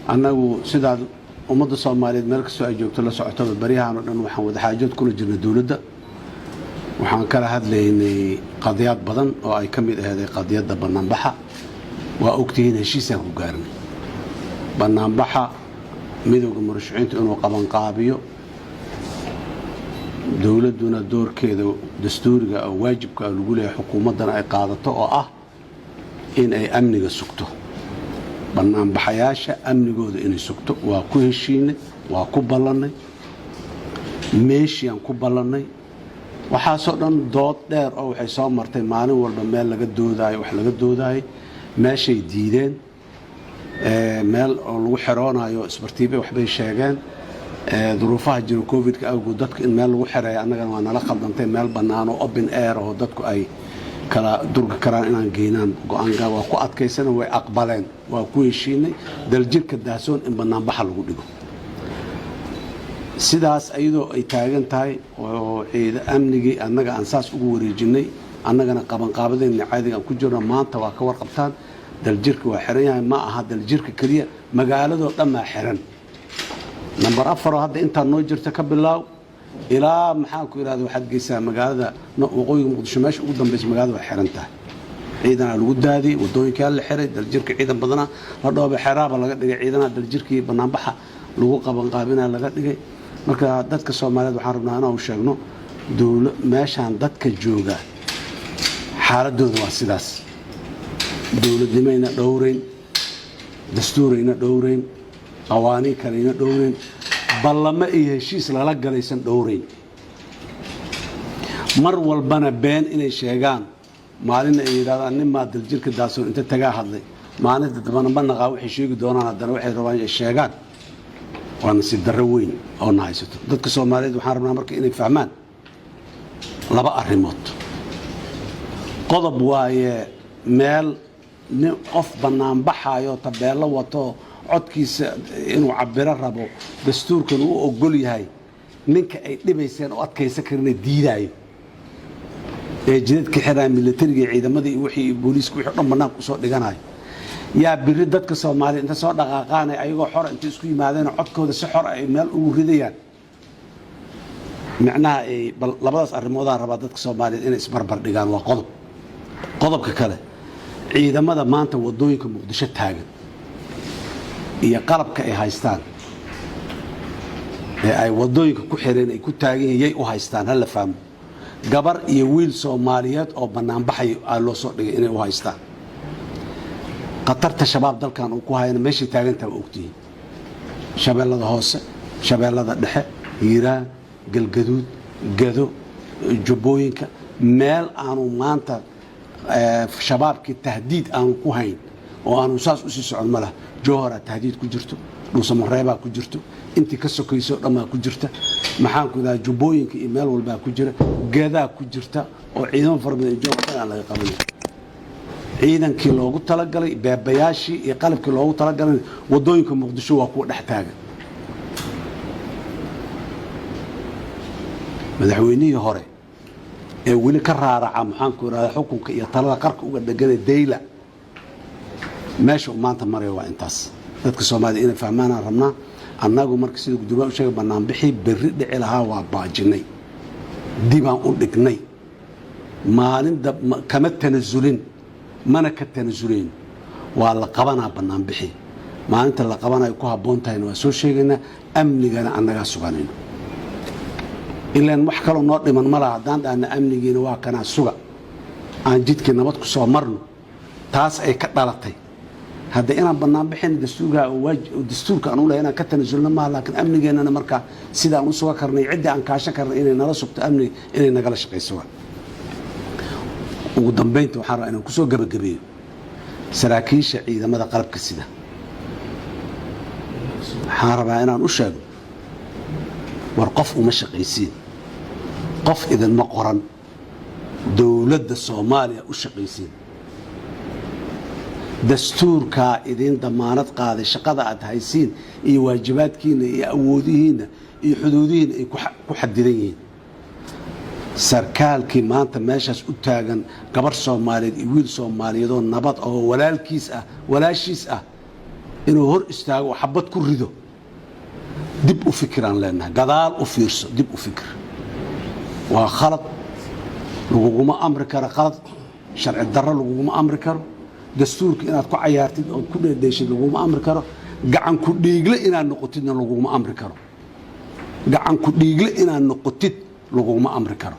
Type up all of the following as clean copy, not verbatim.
Annagu sidaad ummadda Soomaaliyeed meel kastoo ay joogto la socotaba, baryahan oo dhan waxaan wadaxaajood kula jirnay dowladda. Waxaan kala hadlaynay qadiyaad badan oo ay ka mid aheeday qadiyadda bannaanbaxa. Waa ogtihiin, heshiisaan ku gaarnay bannaanbaxa Midowda Murashaxiintu inuu qabanqaabiyo, dowladduna doorkeeda dastuuriga oo waajibka lagu leeyahay xukuumaddana ay qaadato, oo ah in ay amniga sugto, bannaanbaxayaasha amnigooda inay sugto. Waa ku heshiinay, waa ku ballannay, meeshiaan ku ballannay. Waxaasoo dhan dood dheer oo waxay soo martay, maalin walba meel laga doodaayo, wax laga doodaayay. Meeshay diideen, meel oo lagu xeroonayo isbartiibe waxbay sheegeen. Duruufaha jiro COVID-ka awgood, dadka in meel lagu xereeyo annagana waa nala khaldantay. Meel bannaanoo open air oo dadku ay kala durgi karaan inaan geynaan go-aanka waa ku adkaysana. Way aqbaleen, waa ku heshiinay Daljirka Daahsoon in bannaanbaxa lagu dhigo. Sidaas iyadoo ay taagan tahay oo ciida amnigii annaga aan saas ugu wareejinay, annagana qabanqaabadeenna caadiga aan ku jirno, maanta waa ka warqabtaan, Daljirka waa xiran yahay. Ma aha Daljirka keliya, magaaladoo dhammaa xiran. Nambar 4 oo hadda intaa noo jirta ka bilaaw ilaa, maxaan ku idhahda, waxaad geysaa magaalada waqooyiga Muqdisho, meesha ugu dambaysa magaalada waa xiran tahay. Ciidanaa lagu daadiyey, wadooyinkaa la xiray, Daljirka ciidan badanaa la dhoobay, xeraaba laga dhigay ciidanaha Daljirkii banaanbaxa lagu qabanqaabinaa laga dhigay. Marka dadka Soomaaliyeed waxaan rabnaa inaan u sheegno dowla meeshaan dadka jooga xaaladooda waa sidaas: dowladnimayna dhowrayn, dastuurayna dhowrayn, qawaaniin kaleyna dhowrayn, ballamo iyo heshiis lala galaysan dhowrayn. Mar walbana been inay sheegaan, maalinna ay yidhahdaan nin maa Daljirka Daahsoon inta tagaa hadlay, maalinta dambana ma naqaa waxay sheegi doonaan, haddana waxay rabaan inay sheegaan. Waa nasiib darro weyn oo na haysato. Dadka Soomaaliyeed waxaan rabnaa marka inay fahmaan laba arrimood. Qodob waaye, meel nin qof bannaanbaxayo, tabeello wato, codkiisa inuu cabiro rabo, dastuurkan uu ogol yahay, ninka ay dhibayseen oo adkaysan karina diidaayo ee jidadka xiraya, militariga iyo ciidamadii iyo wixii booliiska wixii o dhan bannaanka usoo dhiganayo, yaa biri dadka Soomaaliya inta soo dhaqaaqaanay ayagoo xor inta isku yimaadeen codkooda si xor ay meel ugu ridayaan. Micnaha ay bal labadaas arrimoodaan rabaa dadka Soomaaliyeed inay isbarbar dhigaan. Waa qodob. Qodobka kale, ciidamada maanta waddooyinka Muqdisho taagan iyo qalabka ay haystaan ee ay waddooyinka ku xireen, ay ku taagan yihiin, yay u haystaan? Hala fahmo. Gabar iyo wiil Soomaaliyeed oo bannaanbaxay aa loo soo dhigay inay u haystaan. Khatarta Shabaab dalkan uu ku hayana meeshay taagantaha waa ogtihiin: Shabeellada Hoose, Shabeellada Dhexe, Hiiraan, Galgaduud, Gado, Jubbooyinka, meel aanu maanta Shabaabkii tahdiid aanu ku hayn oo aanu saas usii socon ma laha. Jowharaa tahdiid ku jirto, Dhuusamareebaa ku jirto, intii ka sokayso dhammaa ku jirta, maxaan ku idhaha, Jubbooyinka iyo meel walbaa ku jira, Gadaa ku jirta oo ciidamo fara badan jooga aan laga qabanin. Ciidankii loogu talagalay, beebayaashii iyo qalabkii loogu talagalay waddooyinka Muqdisho waa kuwa dhex taagan. Madaxweynihii hore ee weli ka raaraca, maxaanku idhahda, xukunka iyo talada qarka uga dhegana dayla, meesha uu maanta maraya waa intaas. Dadka Soomaalida inay fahmaanaan rabnaa. Annagu marka sida gudoomiyaha u sheegay, banaanbixii berri dhici lahaa waa baajinay, dibaan u dhignay. Maalinda kama tanasulin, mana ka tanasulayn. Waa la qabanaa banaanbixi. Maalinta la qabanayo ku habboon tahayna waa soo sheegaynaa. Amnigana annagaa suganayno, ilaan wax kaloo noo dhiman ma laha. Haddaan dhahna amnigiina waa kanaa suga, aan jidkii nabad ku soo marno, taas ay ka dhalatay hadda inaan bannaan bixin dastuurka dastuurka aan u lehay inaan ka tanasulno maaha, laakiin amnigeennana markaa sidaan u suga karnay, ciddii aan kaashan karnay inay nala sugto amniga, inay nagala shaqayso. Waa ugu dambaynta, waxaan rabaa inaan kusoo gebagabeeyo saraakiisha ciidamada qalabka sida. Waxaan rabaa inaan u sheego: war qof uma shaqaysiin, qof idinma qoran, dowladda Soomaaliya u shaqaysiin. Dastuurkaa idin damaanad qaaday shaqada aad haysiin iyo waajibaadkiinna iyo awoodihiinna iyo xuduudihiinna ay ku xadidan yihiin. Sarkaalkii maanta meeshaas u taagan gabar Soomaaliyeed iyo wiil Soomaaliyeedoo nabad oo walaalkiis ah, walaashiis ah. Inuu hor istaago oo xabad ku rido, dib u fikiraan leenahay. Gadaal u fiirso, dib u fikir. Waa khalad. Laguguma amri karo khalad, sharci darro laguguma amri karo. Dastuurka inaad ku cayaartid ood ku dheedheeshid laguguma amri karo. Gacan ku dhiigle inaad noqotidna laguguma amri karo. Gacan ku dhiigle inaad noqotid laguguma amri karo.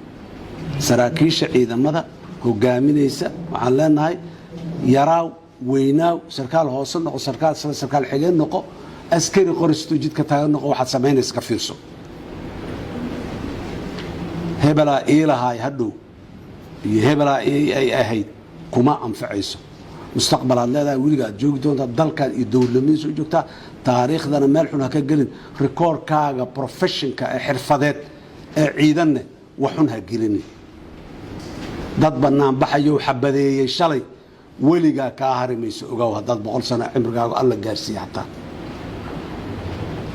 Saraakiisha ciidamada hogaaminaysa waxaan leenahay: yaraaw, weynaaw, sarkaal hoose noqo, sarkaal sare, sarkaal xigeen noqo, askari qoristo jidka taagan noqo, waxaad samaynaysa ka fiirso. Hebelaa iilahaay hadhow iyo hebelaa ay ahayd kuma anfacayso. Mustaqbalaad leedahay, weliga aad joogi doontaa dalkan iyo dowladnimadiisa u joogtaa. Taariikhdana meel xun ha ka gelin. Rikoorkaaga professionka ee xirfadeed ee ciidanne wax xun ha gelinin. Dad bannaan baxayow xabadeeyey shalay, weligaa kaa hari mayso. Ogow, haddaad 100 sano cimrigaagu Alla gaarsiiya xataa,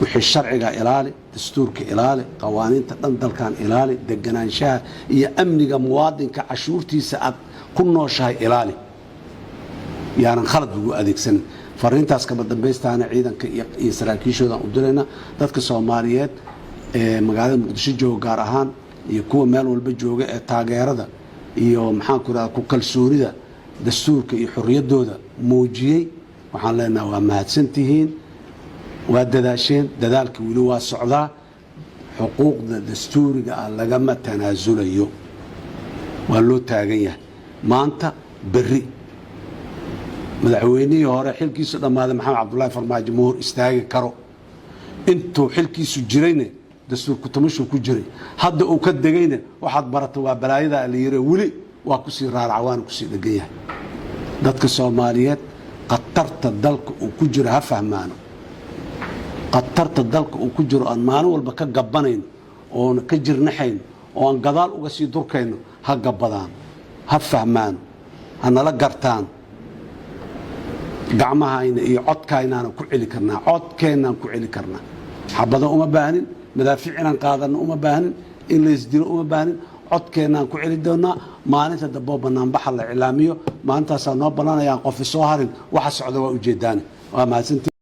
wixii sharciga ilaali, dastuurka ilaali, qawaaniinta dhan dalkan ilaali, deganaanshaha iyo amniga muwaadinka cashuurtiisa aad ku nooshahay ilaali. Yaanan khalad lagu adeegsanin. Fariintaas kama dambaystaana ciidanka iyo saraakiishoodan u dirayna. Dadka Soomaaliyeed ee magaalada Muqdisho jooga gaar ahaan iyo kuwa meel walba jooga ee taageerada iyo, maxaan ku rahda, ku kalsoonida dastuurka iyo xorriyaddooda muujiyey, waxaan leenahay: waa mahadsantihiin, waa dadaasheen. Dadaalka weli waa socdaa. Xuquuqda dastuuriga ah lagama tanaasulayo, waa loo taagan yahay maanta, berri. Madaxweynihii hore xilkiisu dhammaaday, Maxamed Cabdulaahi Farmaajo, ma hor istaagi karo. Intuu xilkiisu jirayna dastuur kutamashuu ku jiray. Hadda uu ka degayna, waxaad barata waa balaayadaa la yiri, weli waa kusii raaraca, waana kusii dhegan yahay. Dadka Soomaaliyeed khatarta dalka uu ku jiro ha fahmaano. Khatarta dalka uu ku jiro aan maalin walba ka gabanayno oon ka jirnaxayno oo aan gadaal uga sii durkayno, ha gabbadaan, ha fahmaano, ha nala gartaan. Gacmahayna iyo codkaynaana ku celi karnaa, codkeennaan ku celi karnaa. Xabado uma baahnin, madaafiic inaan qaadanno uma baahnin, in laysdilo uma baahnin. Codkeennaan ku celi doonaa. Maalinta damboo banaanbaxa la iclaamiyo, maalintaasaa noo ballanayaan. Qofi soo harin. Waxa socda waa ujeedaane. Waa mahadsantii.